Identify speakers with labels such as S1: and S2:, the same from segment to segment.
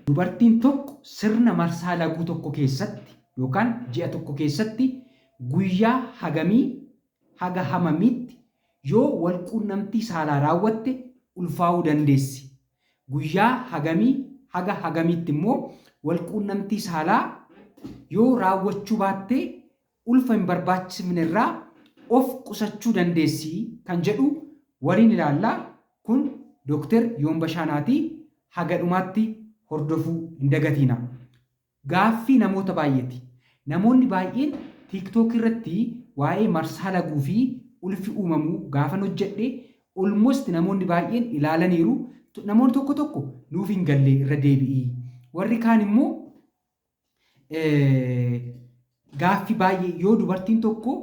S1: Dubartiin tokko sirna marsaa laguu tokko keessatti yookaan ji'a tokko keessatti guyyaa hagamii haga hamamiitti yoo walquunnamtii saalaa raawwatte ulfaa'uu dandeessi? Guyyaa hagamii haga hagamiitti immoo walquunnamtii saalaa yoo raawwachuu baatte ulfa hin barbaachisne irraa of qusachuu dandeessi kan jedhu waliin ilaalla. Kun Dooktar Yoon Bashaanaati. Haga dhumaatti hordofuu hin dagatiina. Gaaffii namoota baay'eeti. Namoonni baay'een TikTok irratti waa'ee marsaa laguu fi ulfi uumamuu gaafan hojjedhe almost namoonni baay'een ilaalaniiru. Namoonni tokko tokko nuuf hin galle, irra deebi'ii. Warri kaan immoo gaaffii baay'ee, yoo dubartiin tokko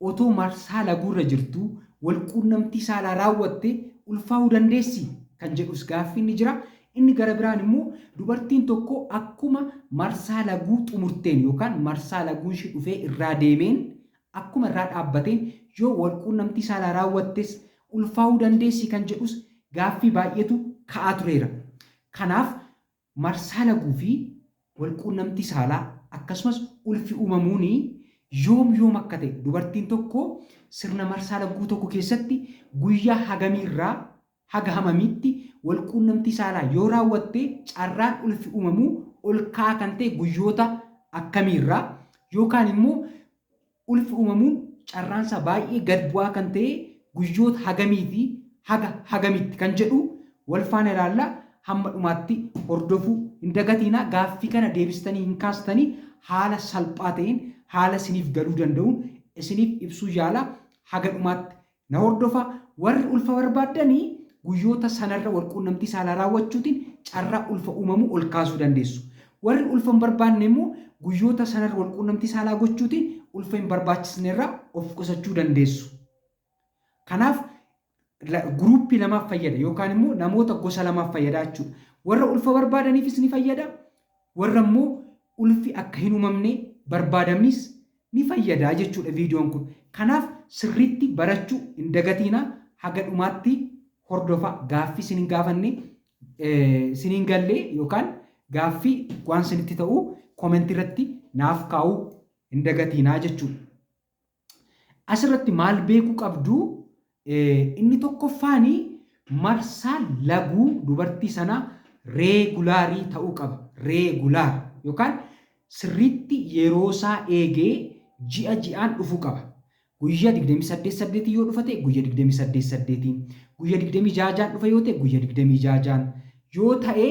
S1: otoo marsaa laguurra jirtu walquunnamtii saalaa raawwatte ulfaa'uu dandeessi kan jedhus gaaffii ni jira. Inni gara biraan immoo dubartiin tokko akkuma marsaa laguu xumurteen yookaan marsaa laguun ishee dhufee irraa deemeen, akkuma irraa dhaabbateen yoo walquunnamtii saalaa raawwattes ulfaa'uu dandeessi kan jedhus gaaffii baay'eetu ka'aa tureera. Kanaaf marsaa laguu fi walquunnamtii saalaa akkasumas ulfi uumamuun yoom yoom akka ta'e, dubartiin tokko sirna marsaa laguu tokko keessatti guyyaa hagamiirraa haga hamamiitti walquunnamtii saalaa yoo raawwatte carraan ulfi uumamuu ol ka'aa kan ta'e guyyoota akkamiirraa, yookaan immoo ulfi uumamuun carraansaa baay'ee gad bu'aa kan ta'e guyyoota hagamii fi haga hagamitti kan jedhu wal faana ilaalla. Hamma dhumaatti hordofuu hin dagatiinaa. Gaaffii kana deebistanii hin kaastanii, haala salphaa ta'een, haala isiniif galuu danda'uun isiniif ibsuu yaala. Haga dhumaatti na hordofa. Warri ulfa barbaaddanii guyyoota sanarra walquunnamtii saalaa raawwachuutiin carraa ulfa uumamuu ol kaasuu dandeessu. Warri ulfa hin barbaanne immoo guyyoota sanarra walquunnamtii saalaa gochuutiin ulfa hin barbaachisne irraa of qusachuu dandeessu. Kanaaf guruuppii lamaaf fayyada yookaan immoo namoota gosa lamaaf fayyada jechuudha. Warra ulfa barbaadaniifis ni fayyada. Warra immoo ulfi akka hin uumamne barbaadamnis ni fayyada jechuudha viidiyoon kun. Kanaaf sirriitti barachuu hin dagatiina, haga dhumaatti hordofa. Gaaffii isin hin gaafanne, isin hin galle yookaan gaaffii waan isinitti ta'u koomentii irratti naaf kaa'uu hin dagatiinaa jechuudha. Asirratti maal beekuu qabdu? Inni tokkoffaani marsaa laguu dubartii sanaa regular ta'uu qaba. Regular yookaan sirriitti yeroo isaa eegee ji'a ji'aan dhufuu qaba. Guyyaa 28 8 yoo dhufa ta'e guyyaa 28 8, guyyaa 26 6 dhufa yoo ta'e guyyaa 26 6 yoo ta'e,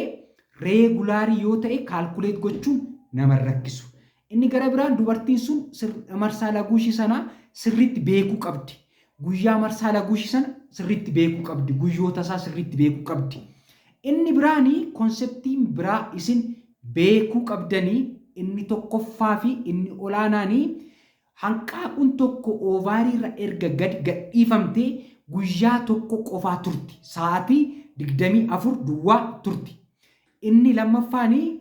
S1: regular yoo ta'e calculate gochuun nama rakkisu. Inni gara biraan dubartiin sun marsaa laguu ishii sanaa sirriitti beekuu qabdi. Guyyaa marsaa laguu ishii sana sirriitti beekuu qabdi. Guyyoota isaa sirriitti beekuu qabdi. Inni biraanii conceptiin biraa isin beekuu qabdanii inni tokkoffaa fi inni olaanaanii hanqaaquun tokko ovaryirra erga gad gadhiifamtee guyyaa tokko qofaa turti. Sa'aatii 24 duwwaa turti. Inni lammaffaanii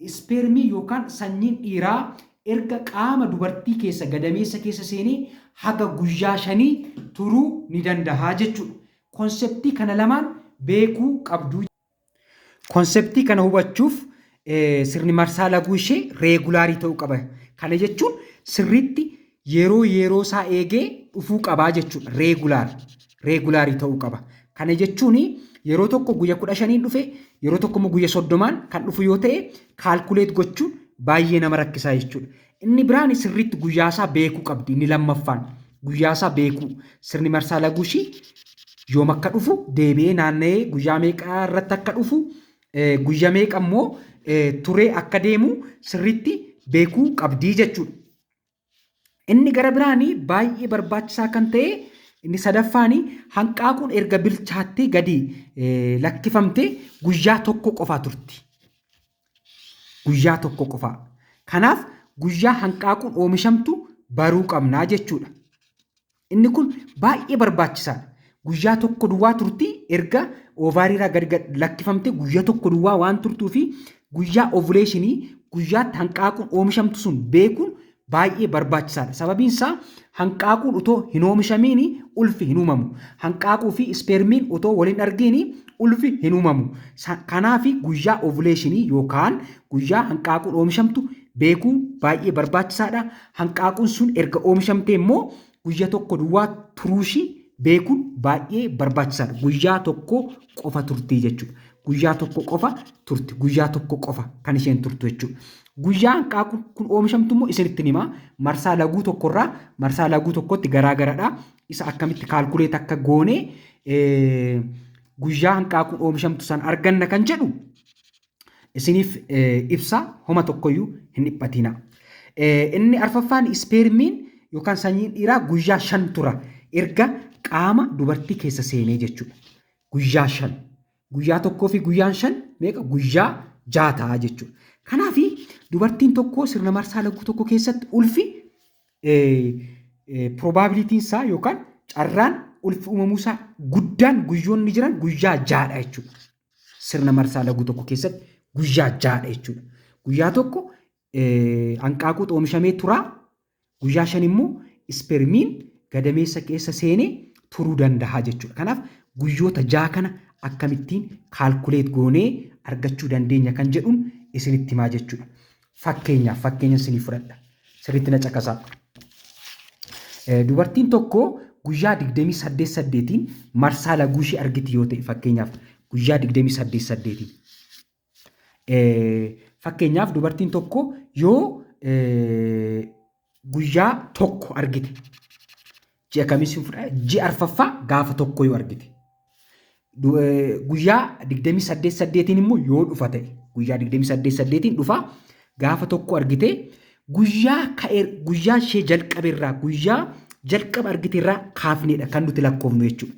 S1: ispeermii yookaan sanyiin dhiiraa erga qaama dubartii keessa, gadameessa keessa seenee haga guyyaa 5 turuu ni danda'a jechuudha. Conceptii kana lamaan beekuu qabdu. Conceptii kana hubachuuf sirni marsaa laguu ishee regular ta'uu qaba. Kana jechuun sirriitti yeroo yeroo isaa eegee dhufuu qabaa jechuudha. Regular ta'uu qaba. Kana jechuun yeroo tokko guyya 15n dhufe, yeroo tokko immoo guyya 30n kan dhufu yoo ta'e, calculate gochuun baay'ee nama rakkisaa jechuudha. Inni biraan sirriitti guyyaa isaa beekuu qabdi. Inni lammaffaan guyyaa isaa beekuu, sirni marsaa laguu ishii yoom akka dhufu, deebi'ee naanna'ee guyyaa meeqa irratti akka dhufu, guyyaa meeqa immoo turee akka deemu sirriitti beekuu qabdii jechuudha. Inni gara biraanii baay'ee barbaachisaa kan ta'e inni sadaffaanii hanqaaquun erga bilchaattee gadi lakkifamtee guyyaa tokko qofaa turti. Guyyaa tokko qofaa. Kanaaf guyyaa hanqaaquun oomishamtu baruu qabnaa jechuudha. Inni kun baay'ee barbaachisaadha. Guyyaa tokko duwwaa turti. Erga ovaryirraa gadi lakkifamte guyyaa tokko duwwaa waan turtuu fi guyyaa ovulation, guyyaatti hanqaaquun oomishamtu sun beekuun baay'ee barbaachisaadha. Sababiin isaa hanqaaquun utoo hin oomishamiin ulfi hin uumamu. Hanqaaquu fi ispeermiin utoo wal hin argiin ulfi hin uumamu. Kanaaf guyyaa ovulation yookaan guyyaa hanqaaquun oomishamtu beekuun baay'ee barbaachisaadha. Hanqaaquun sun erga oomishamtee immoo guyyaa tokko duwwaa turuushii beekuun baay'ee barbaachisaadha. Guyyaa tokko qofa turtii jechuudha. Guyyaa tokko qofa turti. Guyyaa tokko qofa kan isheen turtu jechuudha. Guyyaa hanqaaquun kun oomishamtu immoo isinitti himaa. Marsaa laguu tokkorraa marsaa laguu tokkotti garaa garadha. Isa akkamitti calculate akka goone guyyaa hanqaaquun oomishamtu san arganna kan jedhu isiniif ibsa, homa tokkoyyuu hin dhiphatina. Inni arfaffaan ispeermiin yookaan sanyiin dhiiraa guyyaa 5 tura erga qaama dubartii keessa seenee jechuudha. Guyyaa 5. Guyyaa tokkoo fi guyyaan 5 meeqa? Guyyaa 6 ta'a jechuudha. Kanaaf dubartiin tokko sirna marsaa laguu tokko keessatti ulfi probabilityn isaa yookaan carraan ulfi uumamuu isaa guddaan guyyoonni jiran guyyaa 6dha jechuudha. Sirna marsaa laguu tokko keessatti guyyaa 6dha jechuudha. Guyyaa tokko hanqaaquu oomishamee turaa, guyyaa 5 immoo ispermiin gadameessa keessa seenee turuu danda'a jechuudha. Kanaaf guyyoota 6 kana akkamittiin calculate goonee argachuu dandeenya kan jedhuun isinitti himaa jechuudha. Fakkeenyaaf, fakkeenya isinii fudhadha. Sirriitti na caqasaa. Dubartiin tokko guyyaa 28 8n marsaa laguu ishee argiti yoo ta'e, fakkeenyaaf guyyaa 28 8n. Fakkeenyaaf dubartiin tokko yoo guyyaa tokko argite, ji'a kamis fudha, ji'a arfaffaa gaafa tokko yoo argite. Guyyaa 28 8n immoo yoo dhufa ta'e, guyyaa 28 8n dhufa, gaafa tokko argite, guyyaa ka'e, guyyaa ishee jalqabe irraa, guyyaa jalqaba argite irraa kaafneedha kan nuti lakkoofnu jechuudha.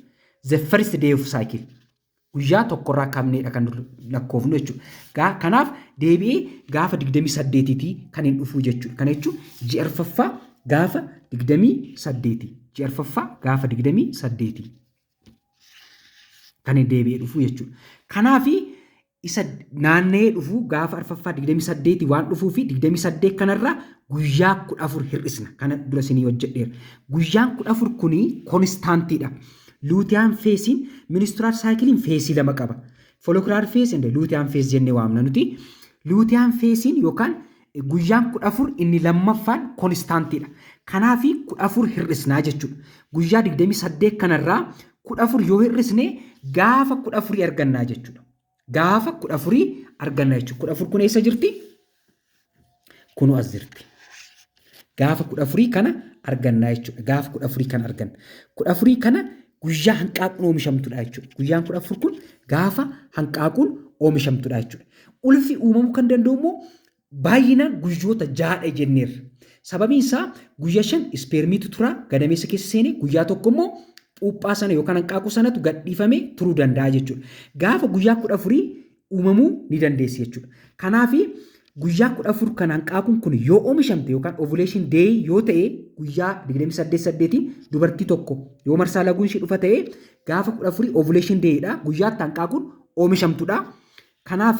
S1: The first day of cycle. Guyyaa tokkorraa kaafneedha kan nuti lakkoofnu jechuudha. Kanaaf deebi'ee gaafa 28tii kan hin dhufu jechuudha. Kana jechuun ji'a arfaffaa gaafa 28. Ji'a arfaffaa gaafa 28 kan hin deebi'ee dhufu jechuudha. Kanaaf isa naanna'ee dhufu gaafa arfaffaa 28 waan dhufuu fi 28 kanarraa guyyaa 14 hir'isna. Kana dura isinii hojjedheera. Guyyaan 14 kuni constantiidha. Luteal phaseiin, menstrual cycleiin phase lama qaba. Follicular phase and luteal phase jennee waamna nuti. Luteal phaseiin yookaan guyyaan 14 inni lammaffaan constantiidha. Kanaaf 14 hir'isnaa jechuudha. Guyyaa 28 kanarraa 14 yoo hir'isne gaafa 14 argannaa jechuudha. Gaafa 14 arganna jechuudha. 14 kun eessa jirti? Kunu as jirti. Gaafa 14 kana argannaa jechuudha. Gaafa 14 kana arganna. 14 kana guyyaa hanqaaquun oomishamtudha jechuudha. Guyyaan 14 kun gaafa hanqaaquun oomishamtudha jechuudha. Ulfi uumamuu kan danda'u immoo baay'inaan guyyoota 6dha jenneerra. Sababiin isaa guyyaa 5 ispeermiitu tura gadameessa keessa seenee, guyyaa tokko immoo puuphaa sana yookaan hanqaaquu sanatu gadhiifamee turuu danda'a jechuudha. Gaafa guyyaa 14 uumamuu ni dandeessi jechuudha. Kanaaf guyyaa 14 kan hanqaaquun kun yoo oomishamte yookaan ovulation day yoo ta'e, guyyaa 28 8 dubartii tokko yoo marsaa laguun ishee dhufa ta'e, gaafa 14 ovulation dayidha. Guyyaatti hanqaaquun oomishamtudha. Kanaaf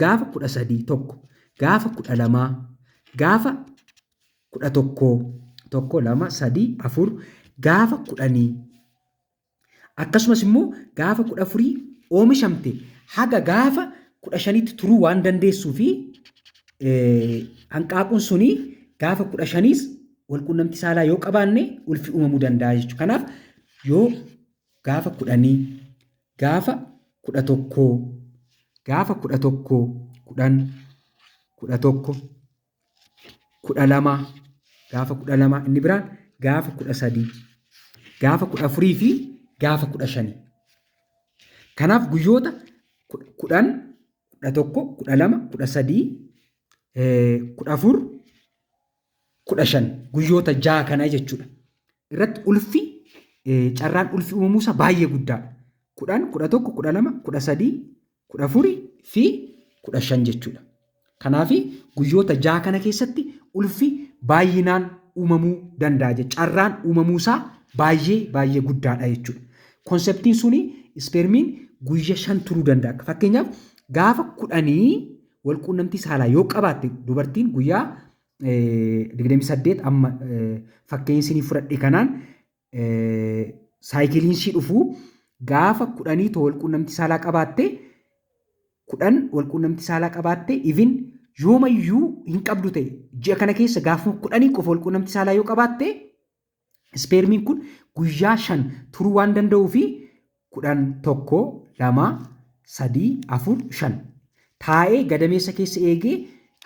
S1: gaafa 13 tokko, gaafa 12, gaafa 11, tokko, lama, sadii, afur, gaafa 10, akkasumas immoo gaafa 14 oomishamte haga gaafa 15tti turuu waan dandeessuu fi hanqaaquun suni gaafa 15s walquunnamtii saalaa yoo qabaanne ulfi uumamuu danda'a jechuudha. Kanaaf yoo gaafa 10, gaafa 11, gaafa 11, 10, 11, 12, gaafa 12 inni biraan gaafa 13, gaafa 14 fi gaafa 15. Kanaaf guyyoota 10, 11, 12, 13, 14, 15, guyyoota ja'a kana jechuudha. Irratti ulfi, carraan ulfi uumamuusaa baay'ee guddaadha. 10, 11, 12, 13, 14 fi 15 jechuudha. Kanaaf guyyoota ja'a kana keessatti ulfi baay'inaan uumamuu danda'a jechuudha. Carraan uumamuusaa baay'ee baay'ee guddaadha jechuudha. Conceptiin suni ispeermiin guyya 5 turuu danda'a. Fakkeenyaaf gaafa 10 walquunnamtii saalaa yoo qabaatte dubartiin guyyaa 28, amma fakkeenya isinii fudhadhe kanaan cycleiin ishii dhufu Gaafa 10 too walquunnamtii saalaa qabaatte, 10 walquunnamtii saalaa qabaatte, even yoomayyuu hin qabdu ta'e, ji'a kana keessa gaafuma 10 qofa walquunnamtii saalaa yoo qabaatte, ispeermiin kun guyyaa 5 turuu waan danda'uu fi 10, 1, 2, 3, 4, 5 taa'ee gadameessa keessa eegee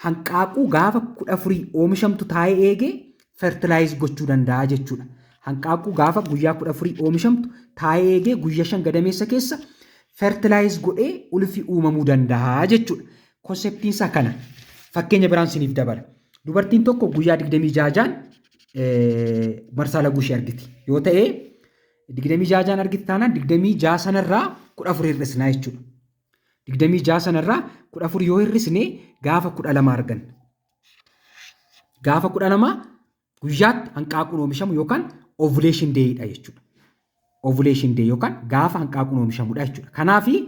S1: hanqaaquu gaafa 14 oomishamtu taa'ee eegee fertilize gochuu danda'a jechuudha. Hanqaaquu gaafa guyyaa 14 oomishamtu taa'ee eegee guyyaa 5 gadameessa keessa fertilize godhee ulfi uumamuu danda'a jechuudha. Conceptiin isaa kana. Fakkeenya biraan siniif dabala. Dubartiin tokko guyyaa 26 marsaa laguu ishee argiti. Yoo ta'e, 26 argiti taanaan 26 sanarraa 14 hir'isnaa jechuudha. 26 sanarraa 14 yoo hir'isne gaafa 12 arganna. Gaafa 12 guyyaatti hanqaaquun oomishamu yookaan ovulation day dha jechuudha. Ovulation day yookaan gaafa hanqaaquun oomishamudha jechuudha. Kanaaf 11,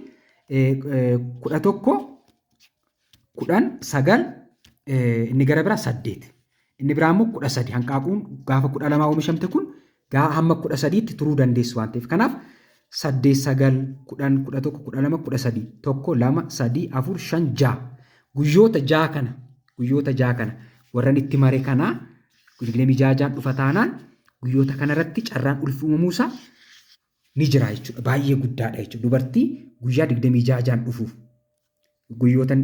S1: 10, 9, inni gara biraa 8. Inni biraa immoo 13, hanqaaquun gaafa 12 oomishamte kun hamma 13tti turuu dandeessu waan ta'eef. Kanaaf 8, 9, 10, 11, 12, 13, 1, 2, 3, 4, 5, 6, guyyoota 6 kana, guyyoota 6 kana warran itti mare kanaa 26 dhufa taanaan guyyoota kanarratti carraan ulfi uumamuusaa ni jira jechuudha. Baay'ee guddaadha jechuudha. Dubartii guyyaa 26 dhufuuf guyyoota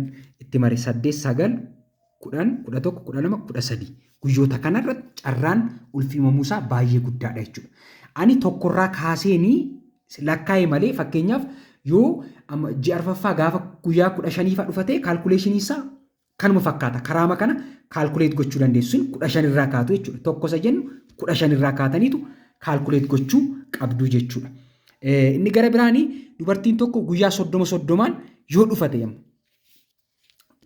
S1: itti mare 8, 9, 10, 11, 12, 13, guyyoota kanarratti carraan ulfi uumamuusaa baay'ee guddaadha jechuudha. Ani tokkorraa kaaseenii lakkaa'e malee, fakkeenyaaf yoo ji'a arfaffaa gaafa guyyaa 15 fa'aa dhufa ta'e, calculationii isaa kanuma fakkaata. Karaama kana calculate gochuu dandeessu. Sun 15 irraa kaatu jechuudha. Tokko isa jennu 15 irraa kaataniitu calculate gochuu qabdu jechuudha. Inni gara biraanii dubartiin tokko guyyaa 30 30n yoo dhufate, yamma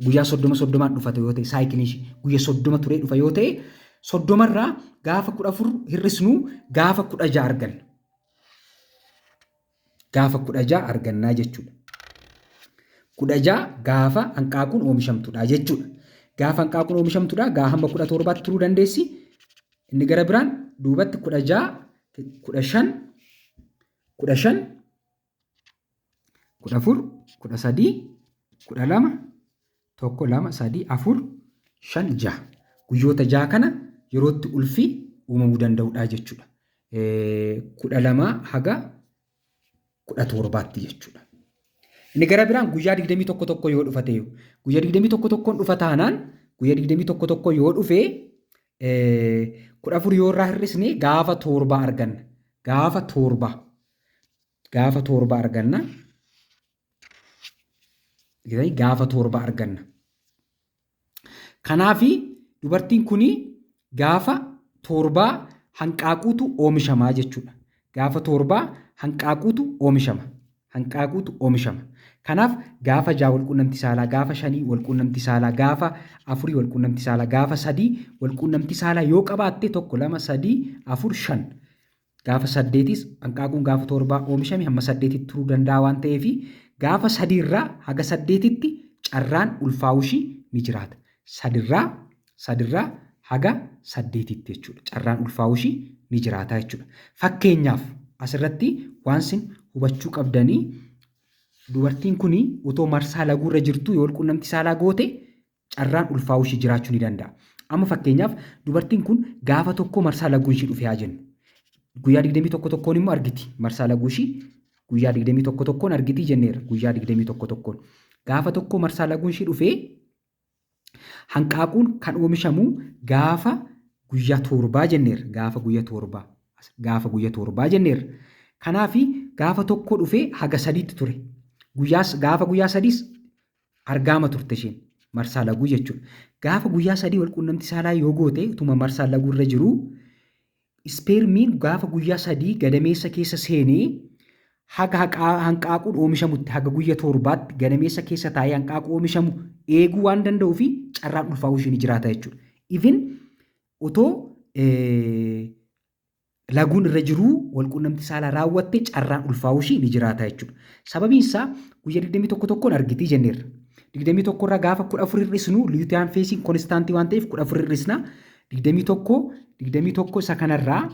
S1: guyyaa 30 30n dhufate yoo ta'e, cycleiin ishee guyyaa 30 turee dhufa yoo ta'e, 30rraa gaafa 14 hir'isnu gaafa 16 arganna. Gaafa 16 argannaa jechuudha. 16 gaafa hanqaaquun oomishamtudha jechuudha. Gaafa hanqaaquun oomishamtudha gaa hamma 17tti turuu dandeessi. Inni gara biraan duubatti 16, 15, 15, 14, 13, 12, 1, 2, 3, 4, 5, 6, guyyoota 6 kana yerootti ulfi uumamuu danda'udha jechuudha. 12 haga 17tti jechuudha. Inni gara biraan guyyaa 21 tokko yoo dhufate, guyyaa 21 tokkoon dhufa taanaan, guyyaa 21 tokko yoo dhufe, 14 yoo irraa hir'isne gaafa 7 arganna. Gaafa 7, gaafa 7 arganna. Gaafa 7 arganna. Kanaafi dubartiin kuni gaafa 7 hanqaaquutu oomishamaa jechuudha. Gaafa 7 hanqaaquutu oomishama. Hanqaaquutu oomishama. Kanaaf gaafa 6 walquunnamtii saalaa, gaafa 5 walquunnamtii saalaa, gaafa 4 walquunnamtii saalaa, gaafa 3 walquunnamtii saalaa yoo qabaatte, 1, 2, 3, 4, 5. Gaafa 8s hanqaaquun gaafa 7 oomishame hamma 8tti turuu danda'a waan ta'eef, gaafa 3rraa haga 8tti carraan ulfaa'uu ishii ni jiraata. 3rraa haga 8tti jechuudha. Carraan ulfaa'uu ishii ni jiraata jechuudha. Fakkeenyaaf asirratti waan isin hubachuu qabdanii, dubartiin kun utoo marsaa laguurra jirtu yoo walquunnamtii saalaa goote carraan ulfaa'uu ishii jiraachuu ni danda'a. Amma fakkeenyaaf dubartiin kun gaafa tokko marsaa laguun ishii dhufe haa jennu. Guyyaa 21 tokkoon immoo argiti. Marsaa laguu ishii guyyaa 21 tokkoon argiti jenneerra. Guyyaa 21 tokkoon. Gaafa tokko marsaa laguun ishii dhufee hanqaaquun kan oomishamu gaafa guyyaa 7 jenneerra. Gaafa guyyaa 7. Gaafa guyyaa 7 jenneerra. Kanaaf gaafa tokko dhufee haga 3tti ture. Guyyaas gaafa guyyaa 3s argaama turte isheen marsaa laguu jechuudha. Gaafa guyyaa 3 wal quunnamtii saalaa yoo goote utuma marsaa laguu irra jiru, ispeermiin gaafa guyyaa 3 gadameessa keessa seenee haga hanqaaquun oomishamutti, haga guyya 7tti gadameessa keessa taa'ee hanqaaquu oomishamu eeguu waan danda'uu fi carraan ulfaa'uu ishee ni jiraata jechuudha. Even otoo laguun irra jiruu walquunnamtii saalaa raawwatte carraan ulfaa'uu ishii ni jiraata jechuudha. Sababiin isaa guyyaa 21 tokkoon argitii jenneerra. 21 irraa gaafa 14 hir'isnu, luteal phaseiin constantii waan ta'eef 14 hir'isna. 21, 21 isa kanarraa,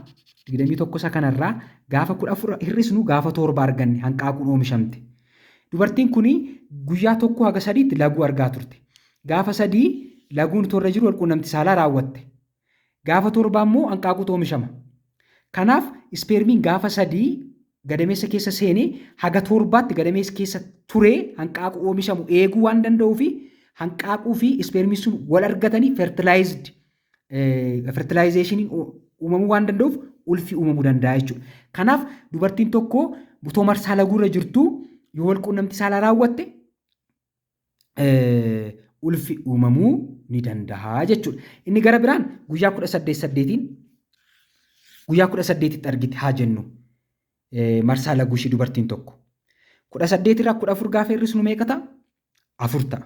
S1: 21 isa kanarraa gaafa 14 hir'isnu gaafa 7 arganne hanqaaquun oomishamte. Dubartiin kun guyyaa 1 haga 3tti laguu argaa turte. Gaafa 3 laguun torra jiru walquunnamtii saalaa raawwatte. Gaafa 7 immoo hanqaaquutu oomishama. Kanaaf ispeermiin gaafa 3 gadameessa keessa seenee haga 7tti gadameessa keessa turee hanqaaquu oomishamu eeguu waan danda'uu fi hanqaaquu fi ispeermiin sun wal argatanii fertilizationiin uumamuu waan danda'uuf ulfi uumamuu danda'a jechuudha. Kanaaf dubartiin tokko otoo marsaa laguurra jirtu yoo wal quunnamtii saalaa raawwatte ulfi uumamuu ni danda'a jechuudha. Inni gara biraan guyyaa 18 8n, guyyaa 18tti argite haa jennu marsaa laguu ishii dubartiin tokko. 18 irraa 14 gaafa hir'isnu meeqa ta'a? 4 ta'a.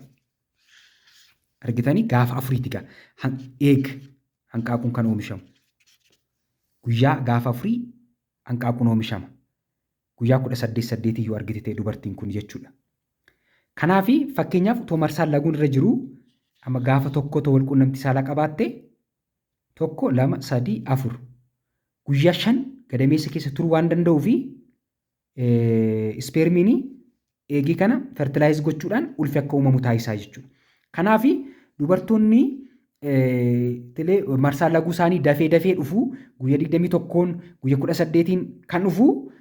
S1: Argitanii, gaafa afuriiti gaa eeg hanqaaquun kan oomishamu. Guyyaa gaafa afurii hanqaaquun oomishama. Guyyaa 18 8 yoo argite ta'e dubartiin kun jechuudha. Kanaaf fakkeenyaaf otoo marsaan laguun irra jiru amma gaafa tokko otoo wal quunnamtii saalaa qabaatte, 1, 2, 3, 4, guyyaa 5 gadameessa keessa turuu waan danda'uu fi ispeermiin eegii kana fertilize gochuudhaan ulfi akka uumamu taasisaa jechuudha. Kanaaf dubartoonni marsaa laguu isaanii dafee dafee dhufu, guyyaa 21n, guyyaa 18n kan dhufu,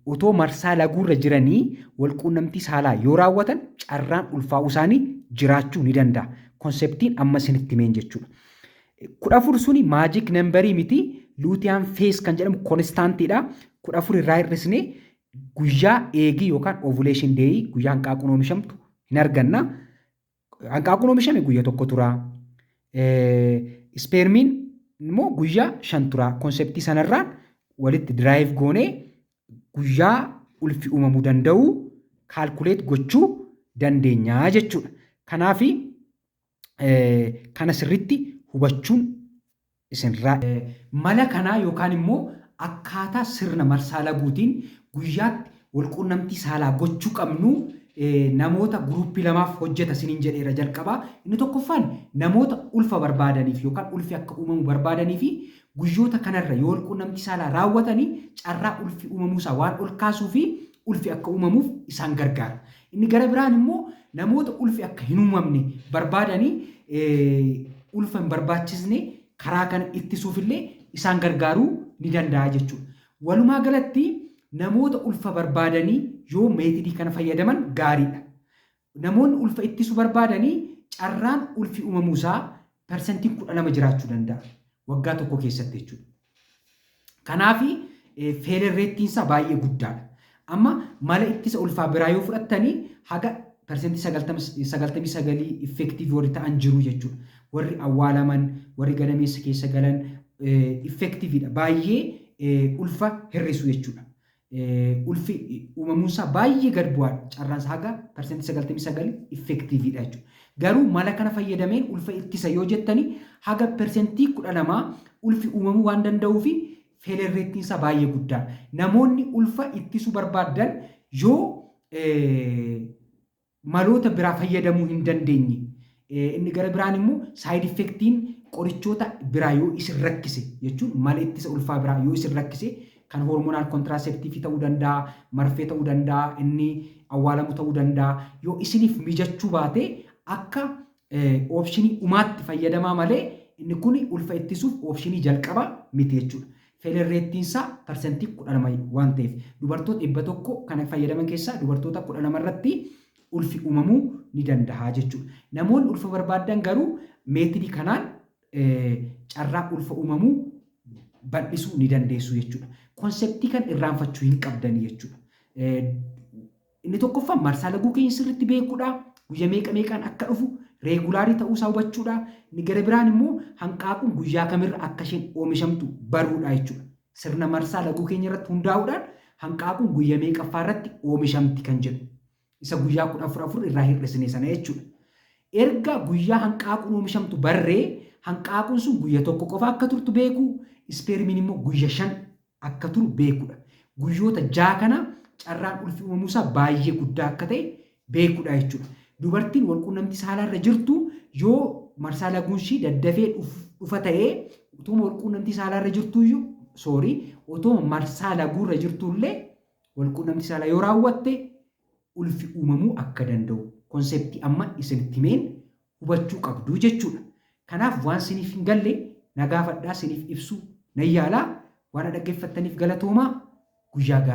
S1: otoo marsaa laguurra jiranii wal quunnamtii saalaa yoo raawwatan carraan ulfaa'uu isaanii jiraachuu ni danda'a. Conceptiin amma isinitti himeen jechuudha. 14 suni magic numberii miti, luteal phase kan jedhamu constantiidha. 14 irraa hir'isnee guyyaa eegii yookaan ovulation day, guyyaa hanqaaquun oomishamtu hin arganna. Hanqaaquun oomishame guyyaa 1 tura. Ispeermiin immoo guyyaa 5 tura. Conceptii sanarraan walitti derive goonee guyyaa ulfi uumamuu danda'u calculate gochuu dandeenya jechuudha. Kanaafi kana sirriitti hubachuun isinirraa. Mala kanaa yookaan immoo akkaataa sirna marsaa laguutiin guyyaatti walquunnamtii saalaa gochuu qabnu namoota groupii lamaaf hojjeta isiniin jedheera jalqabaa. Inni tokkoffaan namoota ulfa barbaadaniif yookaan ulfi akka uumamu barbaadanii fi guyyoota kanarra yoo walquunnamtii saalaa raawwatanii carraa ulfi uumamuusaa waan ol kaasuu fi ulfi akka uumamuuf isaan gargaara. Inni gara biraan immoo namoota ulfi akka hin uumamne barbaadanii ulfa hin barbaachisne karaa kana ittisuuf illee isaan gargaaruu ni danda'a jechuudha. Walumaa galatti namoota ulfa barbaadanii yoo methodii kana fayyadaman gaariidha. Namoonni ulfa ittisuu barbaadanii carraan ulfi uumamuusaa 12% jiraachuu danda'a. Waggaa tokko keessatti jechuudha. Kanaaf failure rateiinsaa baay'ee guddaadha. Amma mala ittisa ulfaa biraa yoo fudhattanii haga 99% effective warri ta'an jiru jechuudha. Warri awwaalaman, warri gadameessa keessa galan effectiveidha. Baay'ee ulfa hir'isu jechuudha. Ulfi uumamuunsaa baay'ee gad bu'aadha. Carraansaa haga 99% effectiveidha jechuudha. Garuu mala kana fayyadameen ulfa ittisa yoo jettani haga 12% ulfi uumamuu waan danda'uu fi failure rateiinsaa baay'ee guddaadha. Namoonni ulfa ittisuu barbaaddan yoo maloota biraa fayyadamuu hin dandeenye, inni gara biraan immoo side effectiin qorichoota biraa yoo isin rakkise, jechuun mala ittisa ulfaa biraa yoo isin rakkise, kan hormonal contraceptiveii ta'uu danda'a, marfee ta'uu danda'a, inni awwaalamu ta'uu danda'a. Yoo isiniif mijachuu baate akka optionii dhumaatti fayyadamaa malee inni kun ulfa ittisuuf optionii jalqaba miti jechuudha. Failure rateiinsaa 12% waan ta'eef dubartoota 100 kana fayyadaman keessaa dubartoota 12 irratti ulfi uumamuu ni danda'a jechuudha. Namoonni ulfa barbaadan garuu methodii kanaan carraa ulfa uumamuu bal'isuu ni dandeessu jechuudha. Conceptii kan irraanfachuu hin qabdanii jechuudha. Inni tokkoffaan marsaa laguu keenya sirriitti beekuudha. Guyyaa meeqa meeqaan akka dhufu regularii ta'uusaa hubachuudha. Inni gara biraan immoo hanqaaquun guyyaa kamirra akka isheen oomishamtu baruudha jechuudha. Sirna marsaa laguu keenya irratti hundaa'uudhaan hanqaaquun guyyaa meeqaffaa irratti oomishamti kan jedhu. Isa guyyaa 14 4 irraa hir'isne sana jechuudha. Erga guyyaa hanqaaquun oomishamtu barree, hanqaaquun sun guyya 1 qofa akka turtu beeku, ispeermiin immoo guyya 5 akka turu beekuudha. Guyyoota 6 kana carraan ulfi uumamuusaa baay'ee guddaa akka ta'e beekuudha jechuudha. Dubartiin walquunnamtii saalaarra jirtu yoo marsaa laguun ishii daddafee dhufa ta'ee otoo walquunnamtii saalaarra jirtuyyuu, sorry, otoo marsaa laguurra jirtullee walquunnamtii saalaa yoo raawwatte ulfi uumamuu akka danda'u conceptii amma isinitti himeen hubachuu qabdu jechuudha. Kanaaf waan siniif hin galle na gaafadhaa, siniif ibsuu nan yaalaa. Waan dhaggeeffattaniif galatoomaa, guyyaa gaarii.